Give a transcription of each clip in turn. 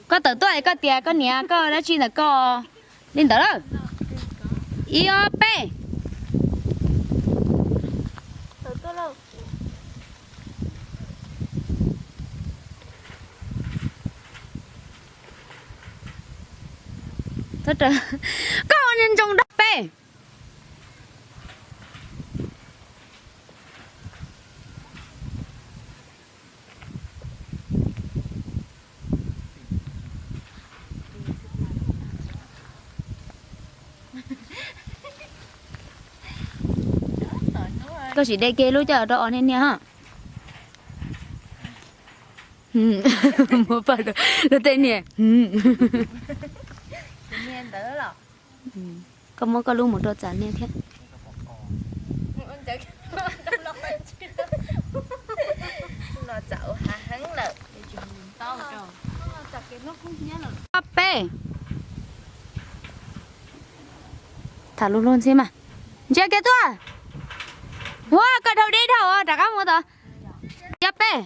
Koj tawm tuaj es koj tias koj niam koj dab tsi ntawm koj li ntawd lawm. Ib ob peb. Koj ua niag ntsoos dab peb. Koj sim de kiag lub coj rau os niag niag ho. Muab paj rau luag tej niag. Koj muab koj lub mus rau txam niag thiab. Ob peb. Tham luag luag ntxhi mas. Ntsia kiag tuaj. Ua koj dhau deb dhau rov qab mus tod. Ob peb.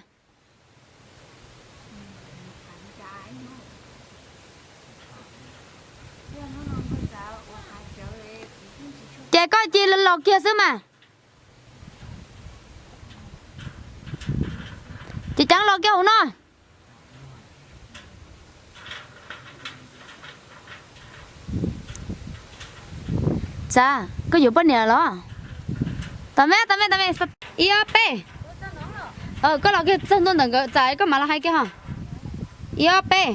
Ces koj cia li los kiag xwb mas. Ces ceev los kiag hauv no. Txav, koj yuav poj niam los? Tos me, tos me, tos me. Ib ob peb. Koj los kiag txog ntua ntawm nkawd txav koj mam los hais kiag ho. Ib ob peb.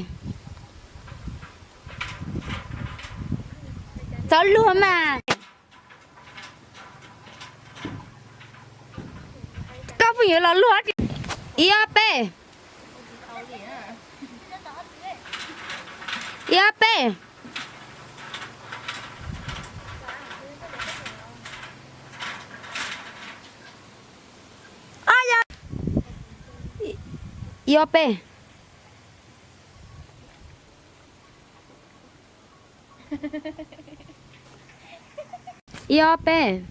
Txav luag mas. Koj pheej yuav los luag. Ib ob peb. Ib ob peb. Ib ob peb. Ib ob peb.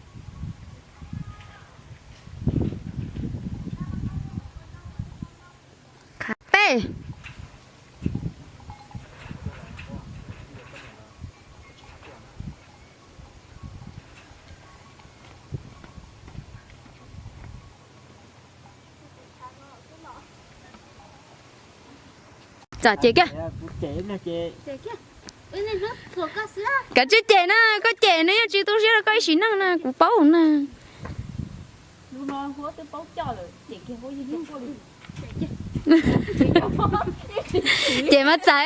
Peb. Txav cem kiag. Kav tsij cem na, koj cem nws yeej tsis tu siab rau koj ib sim neej na, kuv paub na. Cem mas txav.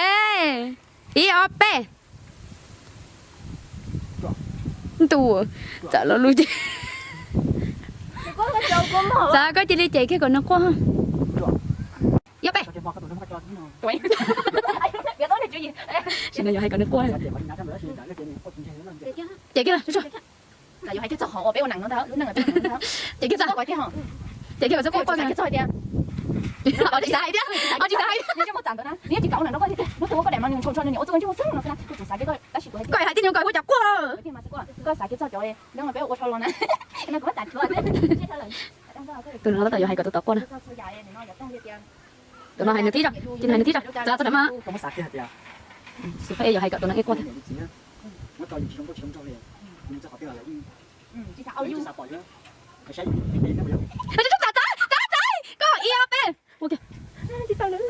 Ib ob peb. Ntuj, txav los lus ces. Txav koj cia li cem kiag kom nws quaj. Ib ob peb. Sim no yog hais kom nws quaj. Cem kiag, cem kiag, cem kiag kom txhob quaj. Cem kiag kom txhob quaj. Tsis xav hais thiab, tsis xav hais thiab. Nws tsis kauv na, koj hais tias nws txog koj daim no nws ntshaw ntshaw nws niam ua txuj ua ntsuj xwb no xwb na, kuv tsis xav tias koj tab sis kuv hais tias koj hais tias nws kom kuv cov quaj. Koj xav kiag txog cov no peb ua dhau los na, no kuv xav. Tus no tab tom yog hais kom tus tod quaj na. Tus no hais nws tib, tus no hais nws tib, txav txog mas. Xav tias, xav tias yog hais kom tus no quaj thiab. Txav, txav, txav, koj ib ob peb. Ua kiag. Koj txhob luag,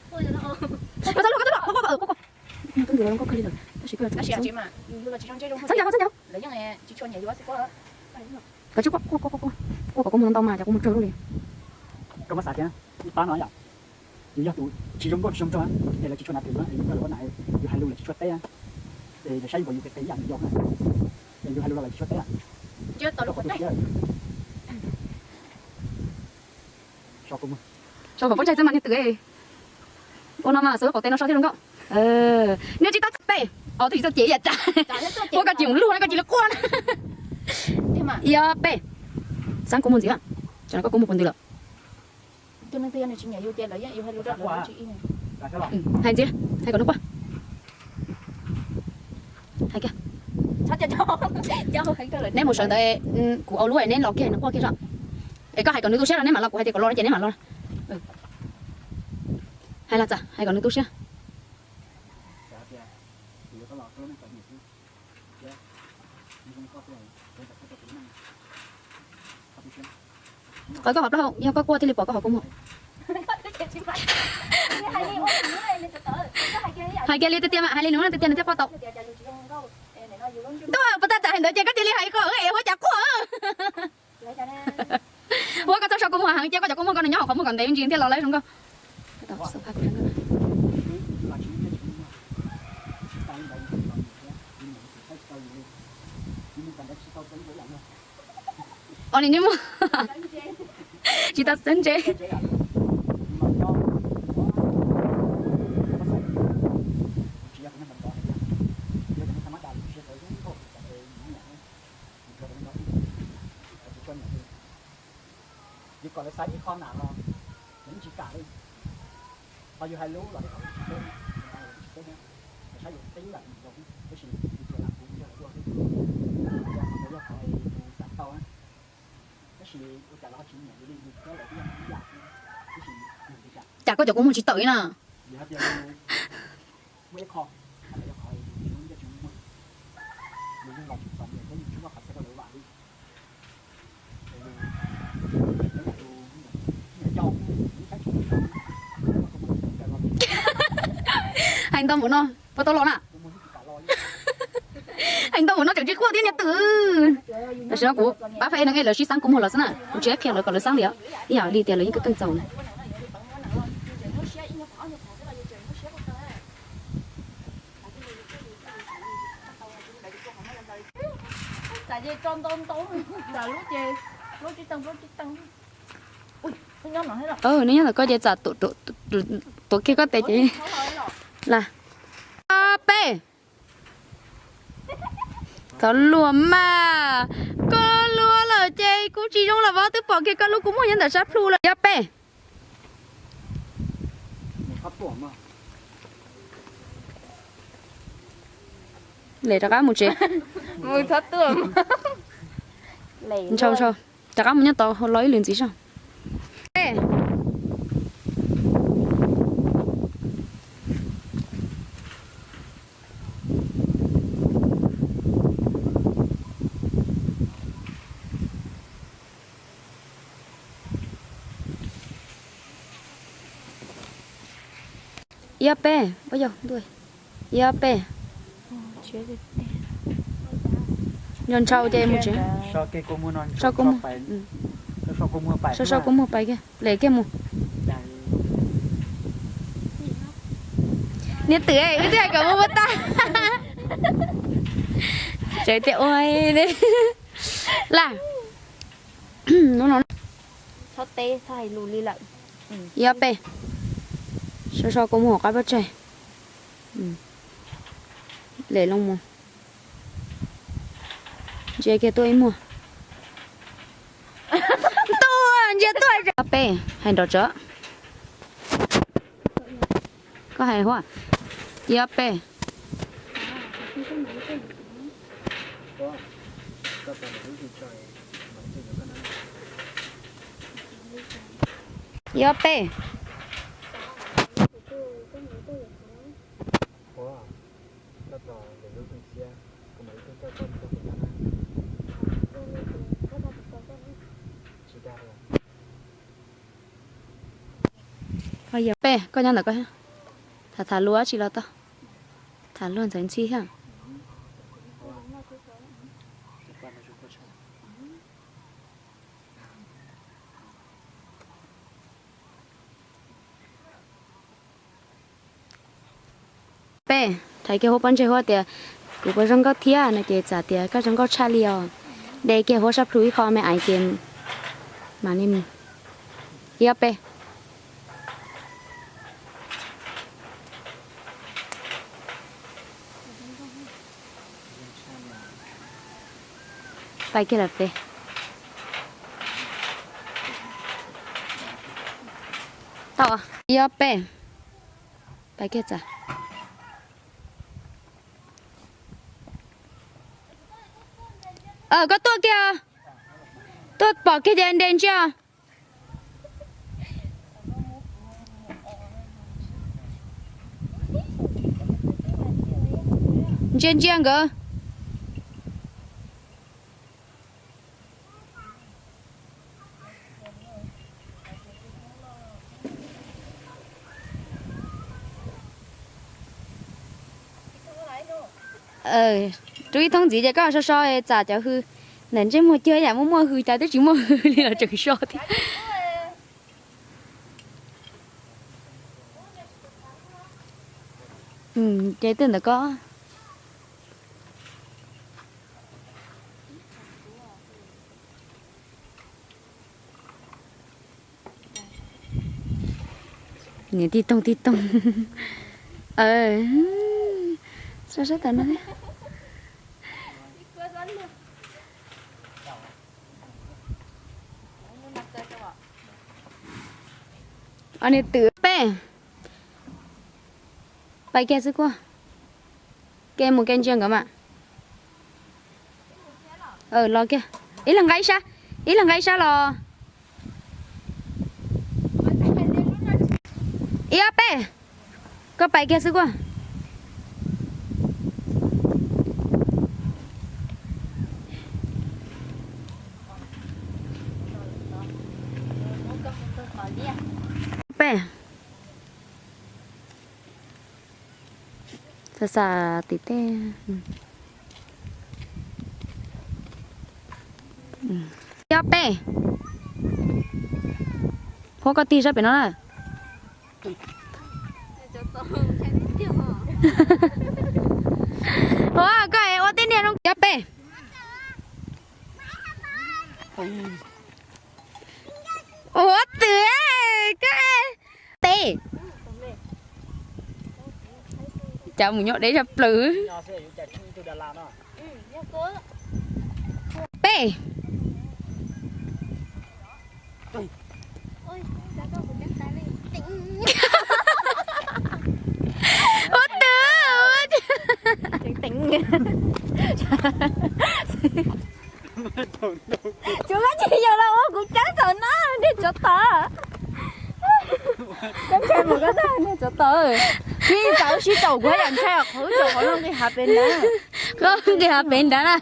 koj txhob luag, quaj, quaj, quaj, quaj. Tab sis koj txhob ncaws, txhob ncaws. Koj tsis quaj, quaj, quaj, quaj, quaj kom kuv mus ntau mas cov kuv mus raug lawm. Koj muab xav tias ib pab no yom, yus yog tus tsis zoo nkauj tsis zoo nraug, es lawv tsis tshua nav twm, es yus koj lawv ua na, yus hais lus lawv tsis tshua teb, es lawv saib yus npaum yus qis qis ib yam nws yau, es yus hais lus los lawv tsis tshua teb. Sau kom poob tsawg xwb mas niag twm. Ua no mas xwb qaum tes no so thiaj zoo nkauj. Niag tsis tau peb, ob tug tsis txawj cem ib yam cas. Ua koj tsis mus luag na, koj cia li quaj na. Ib ob peb. Xav kuv mus ntxiv, tsam no koj kuv mus puag ntws lawm. Hais ntxiv, hais kom nws quaj. Hais kiag. Neb mus sawv ntawd, kuv ua lub neb los kiag nws quaj kiag tso. Es koj hais kom nws tu siab los neb mam los, kuv hais tias kom los no ces neb mam los. Hais los txawm hais kom nws tu siab. Qhov koj hauv plaub hau, yog koj quaj thiaj li pom koj hauv kua muag. Hais kiag li tiag tiag mas, hais li nws tiag tiag nws thiaj quaj tau. Ntuj, puas tas txawm hais ntawd ces koj cia li hais kom wb es huab cas quaj. Huab koj txhob so kua muag heev, cia koj cov kua muag koj nws nyob hauv qhov muag kom ntev ntsis thiaj los lawv zoo nkauj. Os, nim niaj muag tsis tau txawj ntse. Yus kom lawv xav ib qho nam los lawv tsis kam li, ho yus hais lub los lawv tsis teb, tsis teb thiab. Lawv saib yus peb lub lam zoo, tab sis yus tsuas lam kuv yog lawv ua xwb. Qhov ntawd yog qhov yus xav tau na, tab sis ua cas lawv ho tsis nyiam yus li, yus thiab lawv twb yog ib yam, tab sis yus li cas. Cas koj cov kua muag tsis tawm li na. Yus hais tias yus muaj ib qho, qhov ntawd yog qhov yus tsis muaj, yus yeej los tsis txog ntawm thiab yus tsis muaj qhov txhawb rau lawv vam li. Hais ntau npaum no puas tau los na? Hais ntau npaum no tseem tsis quaj thiab niag twm. Tam sim no kuv pab Fab Eb no es lawv sib xav kua muag los xwb na, kuv tsis qhia lawv kom lawv xav li os, ib yam li tias lawv yeej keej keej txaus na. Nej nyob ntawm koj ces txam tuav kiag koj tes ces la. Peb. Txhob luag mas, koj luag lawm ces kuv tsis zoo los vov twb pom kiag koj lub kua muag nyob ntawm sab plhu lawm. Yog peb. Lem rov qab mus tsev. Ntshaus ntshaus, rov qab mus nyob tod los ib lwm ntxiv soj. Ib ob peb, ib ob peb. Ntshaus ntshaus ces mus tsev. So kua muag pais kiag, lem kiag mus. Niag twm, wb twb hais kom mus ua tag. Tsev tias ua li laj. Ib ob peb. So so kua muag hauv qab pob tsaig. Lem loo mus. Ntsia kiag tuaj ib muag. Ntuj, ntsia tuaj. Ob peb, hais nrov tso. Koj hais huab. Ib ob peb. Ib ob peb. Peb, koj nyob ntawm koj. Tham tham luag tsis los tau. Tham luag ntxhais ntxhi thiab. Peb, thaiv kiag huab pob ntseg huab tias kuv puas zoo nkauj thiab no ces txawm tias koj zoo nkauj tshaj li os. De kiag huab sab plhu ib qho me aiv ces mam li mus. Ib ob peb. Pais kiag lawm peb. Tau, ib ob peb. Pais kiag txawm. Koj tuaj kiag. Tuaj pom kiag ces nres ntsia. Ntsia ntsia nkawd. Rub ib thoob ntxiv ces koj so so tsam cov hws ntawm ntsej muag cuag yam muaj muaj hws cas twb tsis muaj hws li los tseem so thiab. Ces twb ntawm koj. Niam tij toog tij toog. Sab sab tas no. Niag twm peb. Pais kiag xwb kuj. Ke mus ke ntsia nkawd mas. Los kiag. Ib leeg nqa ib sab, ib leeg nqa ib sab los. Ib ob peb. Koj pais kiag xwb kuj. Peb. Xav xav tim tej. Ib ob peb. Huab koj tig sab pem no na. Huab koj ua tej niag zoo ib ob peb. Huab twm koj. Peb. Cas mus nyob deb zaj plaws. Peb. Huab twm. Tsuav koj tsis yog los ua kuv ceeb thaum no niag tsov tom. Koj ntshai mus koj tag niag tsov tom. Tsis txaus sib tsaum kuv haj yam ntshai qhov tsaum qhov no nqis hav pem nrad. Koj nqis hav pem nrad na.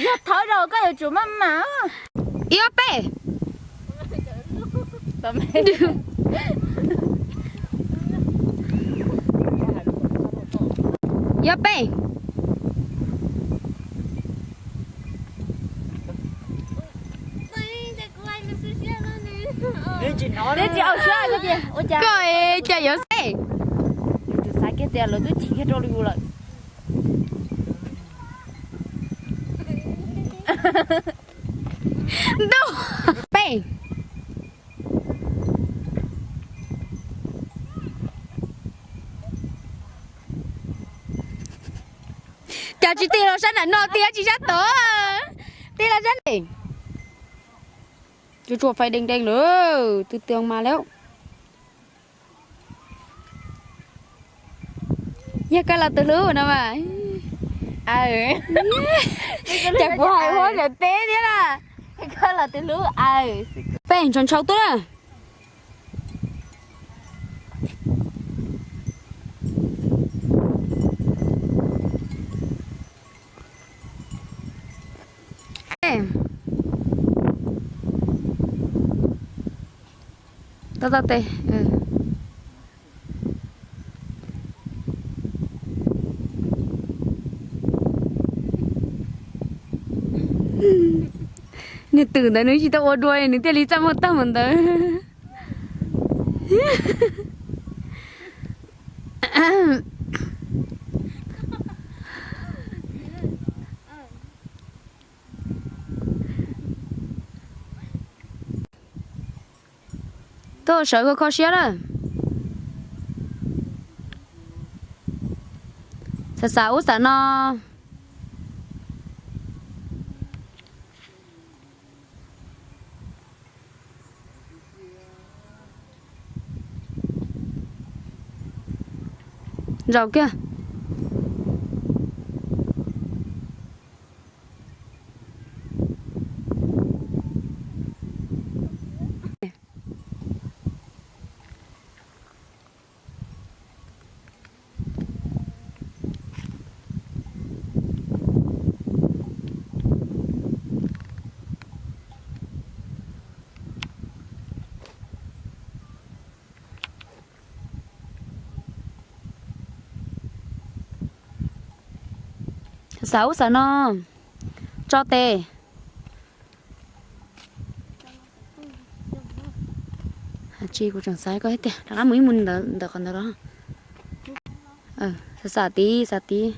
Yog thawv rau koj yuav tsum maj mam. Ib ob peb. Ib ob peb. Koj cas yuav xeb. Xav kiag tias lawv twb chim kiag rau yus lawm. Ntuj. Peb. Cas tsis tig los sab nram no, tig tsis sab tod, tig los sab nram. Tsuas tsuas fais dees dees lawm, twb twb mas lawm. Yog koj los tus hlub no mas. Cas kuv hais ua yam teb thiab na. Koj los tus hlub. Peb ntshaus ntshaus tuaj na. Tau tau tes. Niag twm ntawd nws tsis tau ua dua nws thiaj li txaj muag tag mus ntawd. Tuaj sawv kho kho siab na. Xav xav ub xav no. Zaum kiag. Xav ub xav no, tso tes. Tsis, kuv tseem xav koj thiab tiag, rov qab mus ib mus ntawm qhov ntawd los. Xav xav tid, xav tid.